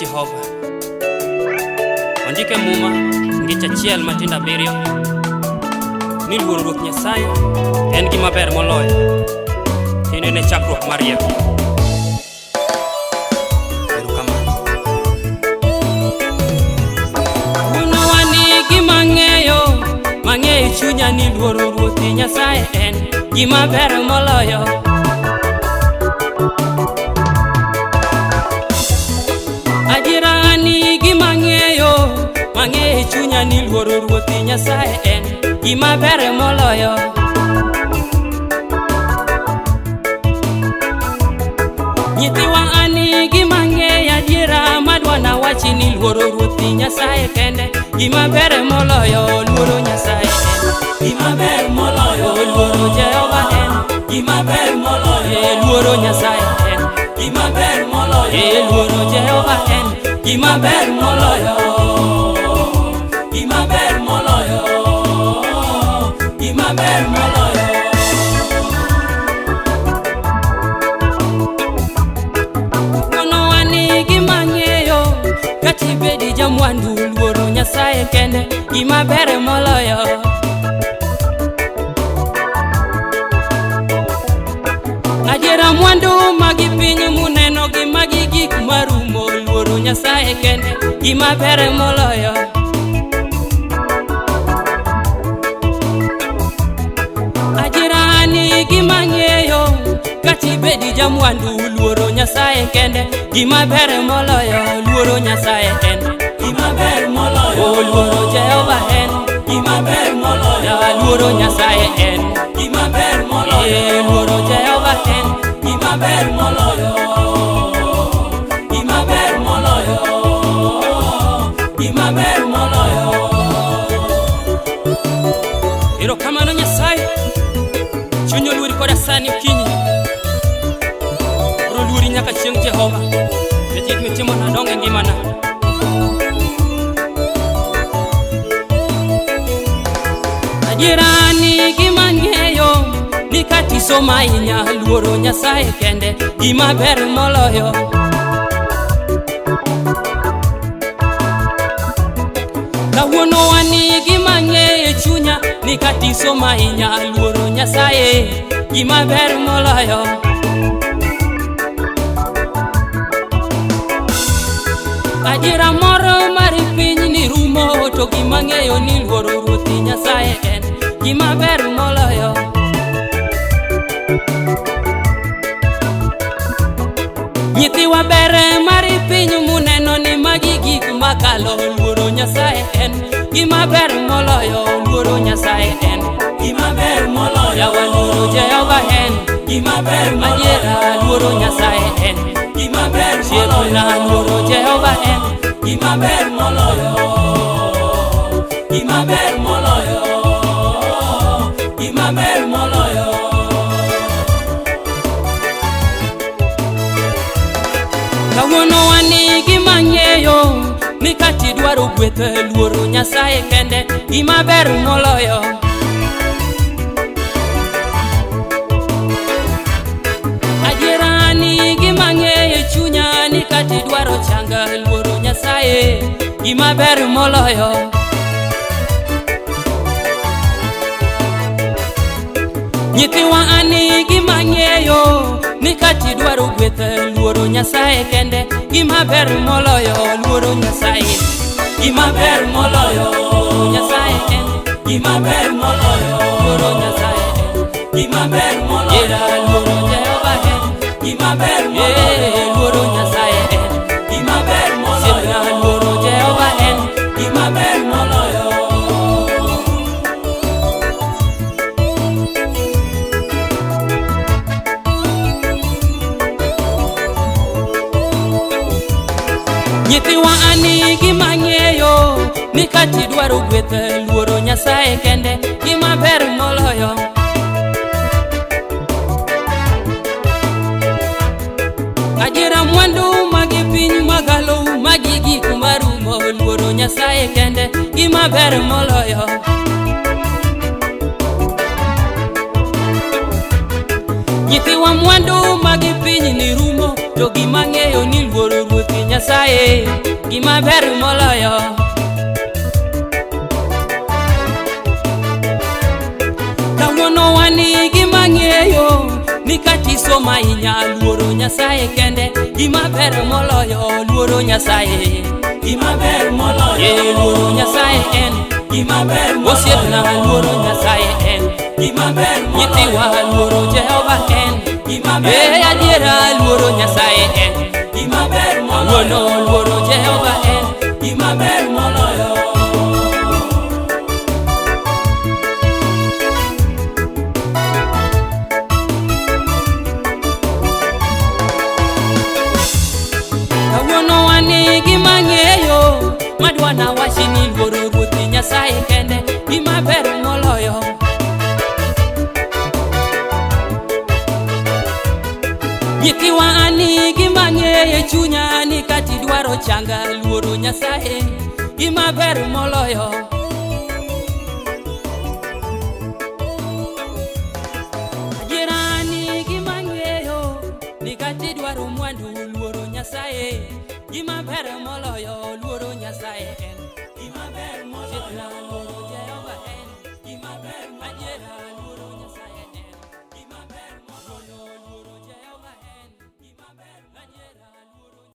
Jehova. Ondike Muma ngech achiel matindo abiriyo ni luoro Ruoth Nyasaye en gima ber moloyo kendo en e chakruok mar rieko. Erokamano. Wuonowa ni gima ng'eyo mang'eyo chunya ni luoro Ruoth Nyasaye en gima ber moloyo. Adiera ni gima ng'eyo mang'eyo chunya ni luoro Ruoth Nyasaye en gima ber moloyo. Nyithiwa ani gima ng'eyo adiera madwa nawachi ni luoro Ruoth Nyasaye kende gima ber moloyo luoro Nyasaye en Gima ber moloyo luoro Jehova en Gima ber moloyo luoro Nyasaye en Gima ber moloyo luoro Jehova en Gima ber moloyo Gima ber moloyo Gima ber moloyo Wuonowa ni gima ng'eyo kata ibedi jamwandu luoro Nyasaye kende gima ber moloyo. Adiera mwandu magi piny muneno gi magi gik marumo luoro Nyasaye kende gima ber moloyo. Adiera ni gima ng'eyo kata ibedi jamwandu luoro Nyasaye kende gima ber moloyo luoro Nyasaye en Gima ber moloyo o luoro Jehova en Gima ber moloyo luoro Nyasaye en Gima ber moloyo luoro Jehova en Gima ber moloyo Gima ber moloyo Gima ber moloyo Erokamano Nyasaye chuny oluori koda sani okinyi biro luori nyaka chieng' Jehova nikech gik mitimona dongo e ngimana. Adiera ni gima ng'eyo ni kata isomo ahinya luoro Nyasaye kende gima ber moloyo. Kawuono wani gima ng'eyo e chunya ni kata isomo ahinya luoro Nyasaye gima ber moloyo. Adiera moro mar piny ni rumo to gima ng'eyo ni luoro Ruoth Nyasaye en gima ber moloyo. Nyithiwa ber mar piny muneno ni magi gik makalo luoro Nyasaye en gima ber moloyo luoro Nyasaye en Gima ber moloyo yawa luoro Jehova en Gima ber moloyo adiera luoro Nyasaye en Gima ber moloyo chiegona luoro Jehova en Gima ber moloyo Gima ber moloyo Gima ber moloyo Kawuono wani gima ng'eyo ni kata idwaro gweth luoro Nyasaye kende gima ber moloyo. Adiera ni gima ng'eyo e chunya ni kata idwaro changa luoro Nyasaye gima ber moloyo. Nyithiwa ani gima ng'eyo ni kata idwaro gweth luoro Nyasaye kende gima ber moloyo luoro Nyasaye Gima ber moloyo Nyasaye en Gima ber moloyo luoro Nyasaye en Gima ber moloyo Era luoro Jehova en Gima ber moloyo luoro Nyasaye en Gima ber moloyo Siepna luoro Jehova en Gima ber moloyo Nyithiwa ani gima ng'eyo ni kata idwaro gweth luoro Nyasaye kende gima ber moloyo. Adiera mwandu magi piny magalo magi gik marumo luoro Nyasaye kende gima ber moloyo. Nyithiwa mwandu magi piny ni rumo To gima ng'eyo ni luoro Ruoth Nyasaye gima ber moloyo. Kawuono wani gima ng'eyo ni katiso ma inya luoro Nyasaye kende gima ber moloyo luoro Nyasaye. Gima ber moloyo. Ye luoro Nyasaye en Gima ber moloyo. Osiepna luoro Nyasaye en Gima ber moloyo. Nyithiwa luoro Jehova en Gima ber Eh moloyo. adiera luoro Nyasaye en Gima ber moloyo. Wuono luoro Jehova en Gima ber moloyo. Kawuono wani gima ng'eyo madwana wachi ni luoro Ruoth Nyasaye kende gima ber moloyo. Nyithiwa ani gima ng'eyo e chunya ni kati dwaro changa luoro Nyasaye gima ber moloyo. Adiera ni gima ng'eyo ni kati dwaro mwandu luoro Nyasaye gima ber moloyo luoro Nyasaye en.